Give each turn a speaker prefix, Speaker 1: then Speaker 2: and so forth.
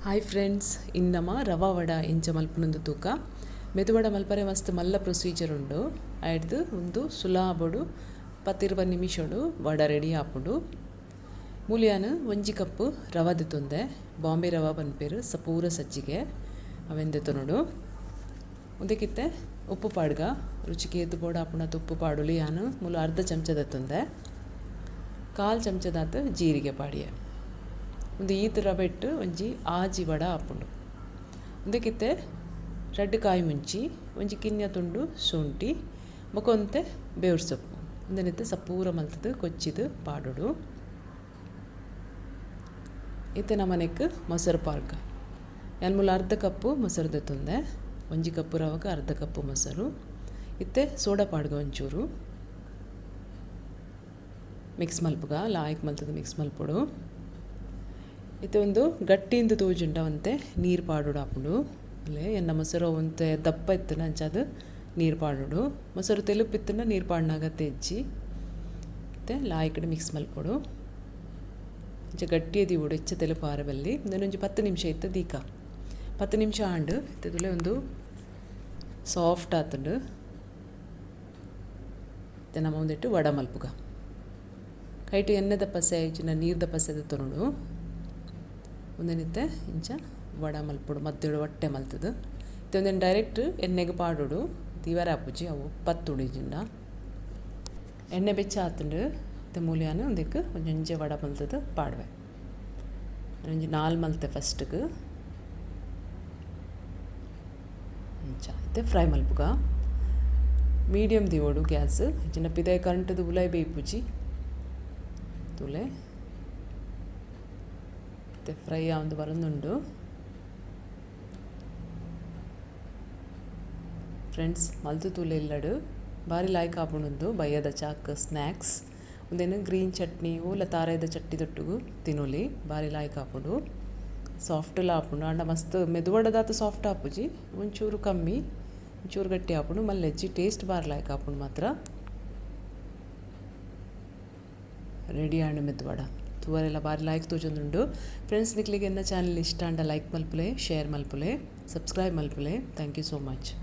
Speaker 1: Hi friends, ಇನ್ನಮ ರವಾ ವಡ ಎಂಚ ಮಲ್ಪುನಂದು ತೂಕ. ಮೆದುವಡ ಮಲ್ಪರೆ ಮಸ್ತ್ ಮಲ್ಲ ಪ್ರೊಸೀಜರ್ ಉಂಡು. ಐಡ್ದು ಉಂದು ಸುಲಾಬೊಡು 10-20 ನಿಮಿಷೊಡು ವಡ ರೆಡಿ ಆಪುಂಡು. ಮೂಲ್ಯಾನ್ 1 ಕಪ್ ರವ ದೆತೊಂದೆ. ಬಾಂಬೆ ರವ ಪನ್ಪೆರ್, ಸಪೂರ ಸಜ್ಜಿಗೆ, ಅವೆನ್ ದೆತೊನೊಡು. ಉಂದೆಕಿತ್ತೆ ಉಪ್ಪು ಪಾಡ್ಗ. ರುಚಿಗೆ ಏತ್ ಬೋಡಾಪುಂಡು ಉಪ್ಪು ಪಾಡೊಲಿ. ಯಾನ್ ಮೂಲು ಅರ್ಧ ಚಮಚ ದೆತ್ತೊಂದೆ. ಕಾಲು ಚಮಚದಾತ್ ಜೀರಿಗೆ ಪಾಡಿಯೆ. ಉಂದು ಈತ್ ರವೆಟ್ ಒಂಜಿ ಆಜಿ ವಡ ಆಪುಂಡು. ಉಂದೆಕಿತ್ತೆ ರಡ್ಡ್ ಕಾಯಿ ಮುಂಚಿ, ಒಂಜಿ ಕಿನ್ಯ ತುಂಡು ಶುಂಠಿ, ಬೊಕ ಒಂತೆ ಬೇವು ಸೊಪ್ಪು. ಉಂದೆನಿತ್ತೆ ಸಪೂರ ಮಲ್ತುದು ಕೊಚ್ಚಿದ್ ಪಾಡೊಡು. ಇತ್ತೆ ನಮನೆಕ್ ಮೊಸರು ಪಾಡ್ಗ. ಯಾನ್ ಮೂಲು ಅರ್ಧ ಕಪ್ಪು ಮೊಸರು ದೆತ್ತೊಂದೆ. 1 ಕಪ್ಪು ರವಕ್ಕೆ ಅರ್ಧ ಕಪ್ಪು ಮೊಸರು. ಇತ್ತೆ ಸೋಡಾ ಪಾಡ್ಗ ಒಂಚೂರು. ಮಿಕ್ಸ್ ಮಲ್ಪುಗ. ಲಾಯ್ಕ್ ಮಲ್ತುದು ಮಿಕ್ಸ್ ಮಲ್ಪೊಡು. ಇತ್ತೆ ಒಂದು ಗಟ್ಟಿಂದು ತೋಜುಂಡ ಒಂತೆ ನೀರು ಪಾಡೊಡು ಆಪುಂಡು. ಅಲ್ಲೇ ಎನ್ನ ಮೊಸರು ಒಂತೆ ದಪ್ಪ ಇತ್ತುಂಡ ಅಂಚಾದ್ ನೀರು ಪಾಡೊಡು. ಮೊಸರು ತೆಲುಪು ಇತ್ತುಂಡ ನೀರು ಪಾಡ್ನ ಅಗತ್ಯ ಇಜ್ಜಿ. ಇತ್ತೆ ಲಾಯ್ಕ್ಡ್ ಮಿಕ್ಸ್ ಮಲ್ಪೊಡು. ಇಂಚ ಗಟ್ಟಿಯ ದೀವೊಡು, ಹೆಚ್ಚ ತೆಲುಪು ಆರೆ ಬಲ್ಲಿ. ಒಂಜಿ 10 ನಿಮಿಷ ಇತ್ತೆ ದೀಕ. 10 ನಿಮಿಷ ಆಂಡ್. ಇತ್ತೆ ಒಂದು ಸಾಫ್ಟ್ ಆತುಂಡು. ಇತ್ತೆ ನಮ ಉಂದೆಟ್ ವಡ ಮಲ್ಪುಗ. ಕೈಟ್ ಎಣ್ಣೆದ ಪಸೆ ಇಜ್ಜಿಂಡ ನೀರ್ದ ಪಸೆ ದೆತ್ತೊನೊಡು. ಉಂದೆನಿತ್ತೆ ಇಂಚ ವಡ ಮಲ್ಪೊಡು, ಮಧ್ಯೊಡು ಒಟ್ಟೆ ಮಲ್ತುದು. ಇತ್ತೆ ಉಂದೆನ್ ಡೈರೆಕ್ಟ್ ಎಣ್ಣೆಗೆ ಪಾಡೊಡು, ದೀವರೆ ಆಪುಜಿ, ಅವು ಪತ್ತುಡು ಇಜ್ಜಿಂಡ. ಎಣ್ಣೆ ಬೆಚ್ಚ ಆತುಂಡು. ಇತ್ತೆ ಮೂಲ್ಯಾನ್ ಉಂದೆಕ್ ಒಂಜೊಂಜೆ ವಡ ಮಲ್ತುದು ಪಾಡುವೆ. ಒಂಜಿ ನಾಲ್ ಮಲ್ತೆ ಫಸ್ಟ್ಗೆ ಇಂಚ. ಇತ್ತೆ ಫ್ರೈ ಮಲ್ಪುಗ. ಮೀಡಿಯಮ್ ದೀವೊಡು ಗ್ಯಾಸ್, ಇಜ್ಜಿಂಡ ಪಿದಾಯಿ ಕರಂಟುದು ಉಲಾಯಿ ಬೇಯ್ಪುಜಿ. ತೂಲೆ, ಇತ್ತೆ ಫ್ರೈ ಆವೊಂದು ಬರೊಂದುಂಡು. ಫ್ರೆಂಡ್ಸ್, ಮಲ್ತು ತೂಲೆ ಇಲ್ಲಡ್. ಬಾರಿ ಲಾಯ್ಕ್ ಆಪುಂಡು. ಬಯ್ಯದ ಚಾಕ್ ಸ್ನ್ಯಾಕ್ಸ್. ಉಂದೆನ್ ಗ್ರೀನ್ ಚಟ್ನಿ ಓಲ ತಾರಾಯಿದ ಚಟ್ನಿ ತಿನೊಲಿ. ಬಾರಿ ಲಾಯ್ಕ್ ಆಪುಂಡು. ಸಾಫ್ಟ್ಲ ಆಪುಂಡು. ಆಂಡ ಮಸ್ತ್ ಮೆದುವಡದಾತ್ ಸಾಫ್ಟ್ ಆಪುಜಿ, ಒಂಚೂರು ಕಮ್ಮಿ, ಒಂಚೂರು ಗಟ್ಟಿ ಆಪುಂಡು. ಮಲ್ಲೆಜ್ಜಿ, ಟೇಸ್ಟ್ ಬಾರಿ ಲಾಯ್ಕ್ ಆಪುಂಡು ಮಾತ್ರ. ರೆಡಿ ಆಂಡ್ ಮೆದುವಡ. ತೂವರೆಲ ಬಾರಿ ಲಾಯ್ಕ್ ತೋಜೊಂದುಂಡು. ಫ್ರೆಂಡ್ಸ್, ನಿಕ್ಲೆಗ್ ಎನ್ನ ಚಾನಲ್ ಇಷ್ಟ ಆಂಡ ಲೈಕ್ ಮಲ್ಪುಲೆ, ಶೇರ್ ಮಲ್ಪುಲೆ, ಸಬ್ಸ್ಕ್ರೈಬ್ ಮಲ್ಪುಲೆ. Thank you so much.